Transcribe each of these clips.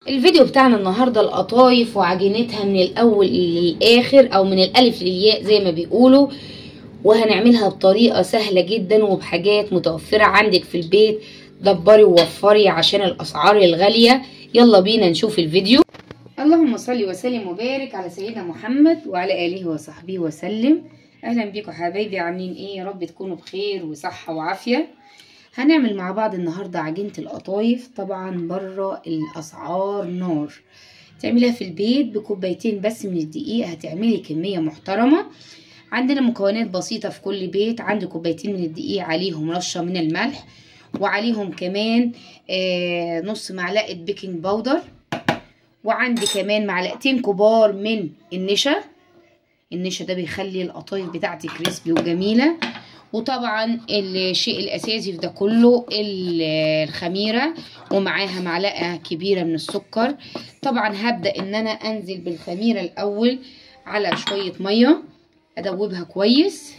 الفيديو بتاعنا النهارده القطايف وعجينتها من الاول للاخر او من الالف للياء زي ما بيقولوا، وهنعملها بطريقة سهلة جدا وبحاجات متوفرة عندك في البيت. دبري ووفري عشان الاسعار الغالية. يلا بينا نشوف الفيديو. اللهم صل وسلم وبارك على سيدنا محمد وعلى اله وصحبه وسلم. اهلا بيكم حبايبي، عاملين ايه؟ يا رب تكونوا بخير وصحة وعافيه. هنعمل مع بعض النهارده عجينه القطايف. طبعا بره الاسعار نار، تعمليها في البيت بكوبايتين بس من الدقيق هتعملي كمية محترمه. عندنا مكونات بسيطة في كل بيت. عندي كوبايتين من الدقيق، عليهم رشه من الملح، وعليهم كمان نص معلقه baking powder، وعندي كمان معلقتين كبار من النشا. النشا ده بيخلي القطايف بتاعتي crispy وجميلة. وطبعا الشيء الاساسي في ده كله الخميره، ومعاها معلقه كبيرة من السكر. طبعا هبدا ان انا انزل بالخميره الاول على شوية مية، ادوبها كويس.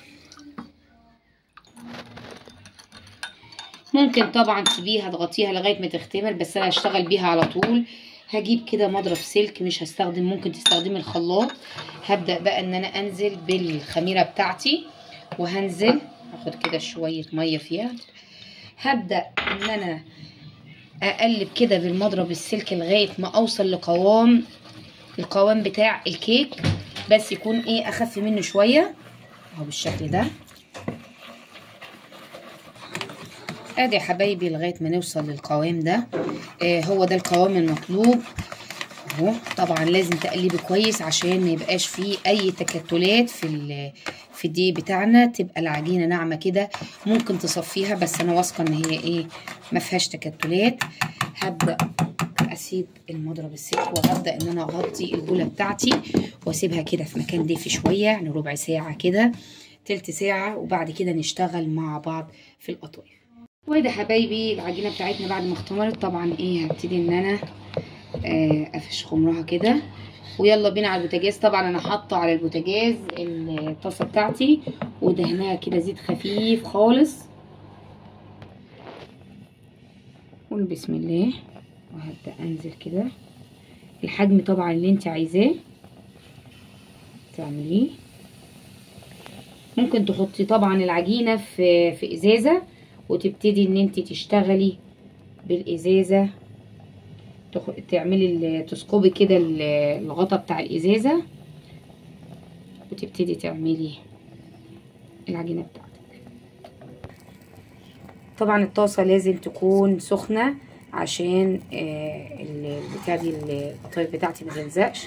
ممكن طبعا تسيبيها تغطيها لغاية ما تختمر، بس انا هشتغل بيها على طول. هجيب كده مضرب سلك، مش هستخدم، ممكن تستخدمي الخلاط. هبدا بقى ان انا انزل بالخميره بتاعتي، وهنزل هاخد كده شوية مية فيها. هبدا ان انا اقلب كده بالمضرب السلك لغاية ما اوصل لقوام، القوام بتاع الكيك، بس يكون ايه، اخف منه شوية اهو بالشكل ده. ادي يا حبايبي لغاية ما نوصل للقوام ده. هو ده القوام المطلوب اهو. طبعا لازم تقلبي كويس عشان ما يبقاش فيه اي تكتلات في الدقيق بتاعنا، تبقى العجينة ناعمة كده. ممكن تصفيها، بس انا واثقة ان هي ايه، ما فيهاش تكتلات. هبدا اسيب المضرب السلك، وهبدا ان انا اغطي البوله بتاعتي واسيبها كده في مكان دافي شوية، يعني ربع ساعة كده، تلت ساعة، وبعد كده نشتغل مع بعض في القطايف. وادي حبايبي العجينة بتاعتنا بعد ما اختمرت. طبعا ايه، هبتدي ان انا افش خمرها كده، ويلا بينا على البوتاجاز. طبعا انا حاطه على البوتاجاز الطاسه بتاعتي ودهناها كده زيت خفيف خالص. قول بسم الله، وهبدا انزل كده الحجم طبعا اللي انت عايزاه تعمليه. ممكن تحطي طبعا العجينة في ازازة، وتبتدي ان انت تشتغلي بالازازه، تعملي تثقبي كده الغطا بتاع الازازه، وتبتدي تعملي العجينة بتاعتك. طبعا الطاسه لازم تكون سخنة عشان البتاع دي، القطايف بتاعتي ما تلزقش.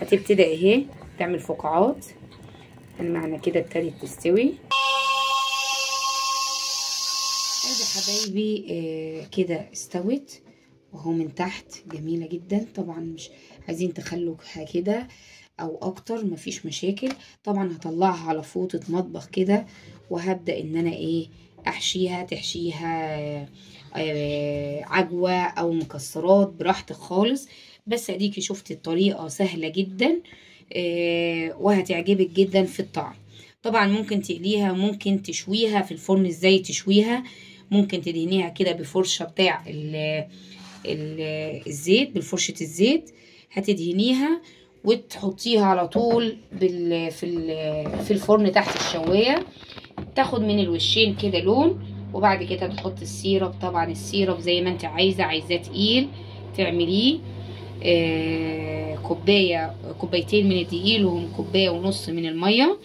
هتبتدي اهي تعمل فقاعات، المعنى كده ابتدت تستوي. ادي حبايبي كده استوت وهو من تحت جميلة جدا. طبعا مش عايزين تخلوها كده او اكتر، مفيش مشاكل. طبعا هطلعها على فوطه مطبخ كده، وهبدا ان انا ايه، احشيها. تحشيها عجوه او مكسرات براحتك خالص. بس اديكي شفتي الطريقة سهلة جدا، وهتعجبك جدا في الطعم. طبعا ممكن تقليها، ممكن تشويها في الفرن. ازاي تشويها؟ ممكن تدهنيها كده بفرشه بتاع الزيت، بالفرشه الزيت هتدهنيها وتحطيها على طول في الفرن تحت الشوايه، تاخد من الوشين كده لون. وبعد كده تحط ال syrup. طبعا ال syrup زي ما انت عايزه، عايزاه تقيل تعمليه كوباية كوبايتين من الدقيق وهم كوباية ونص من المية،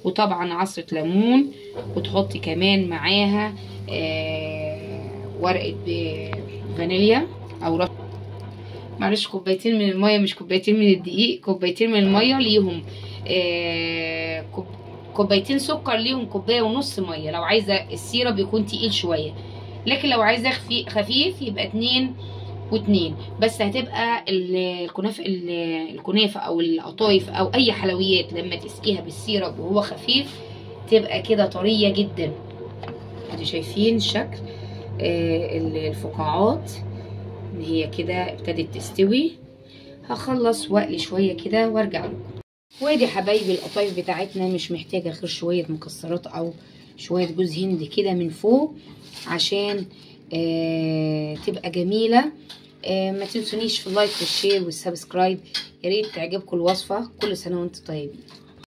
وطبعا عصره ليمون، وتحطي كمان معاها ورقة فانيليا او رشه. معلش، كوبايتين من المية مش كوبايتين من الدقيق، كوبايتين من المية ليهم كوبايتين سكر، ليهم كوباية ونص مية. لو عايزه ال syrup يكون تقيل شوية، لكن لو عايزه خفيف يبقى 2 و2 بس. هتبقى الكنافه او القطايف او اي حلويات لما تسقيها بال syrup وهو خفيف تبقى كده طرية جدا. ادي شايفين شكل الفقاعات ان هي كده ابتدت تستوي. هخلص واقلي شوية كده وارجع لكم. وادي حبايبي القطايف بتاعتنا مش محتاجه غير شوية مكسرات او شوية جوز هند كده من فوق عشان تبقى جميلة. ما تنسونيش في ال like وال share وال subscribe. يا ريت تعجبكم الوصفة. كل سنة وانتم طيبين.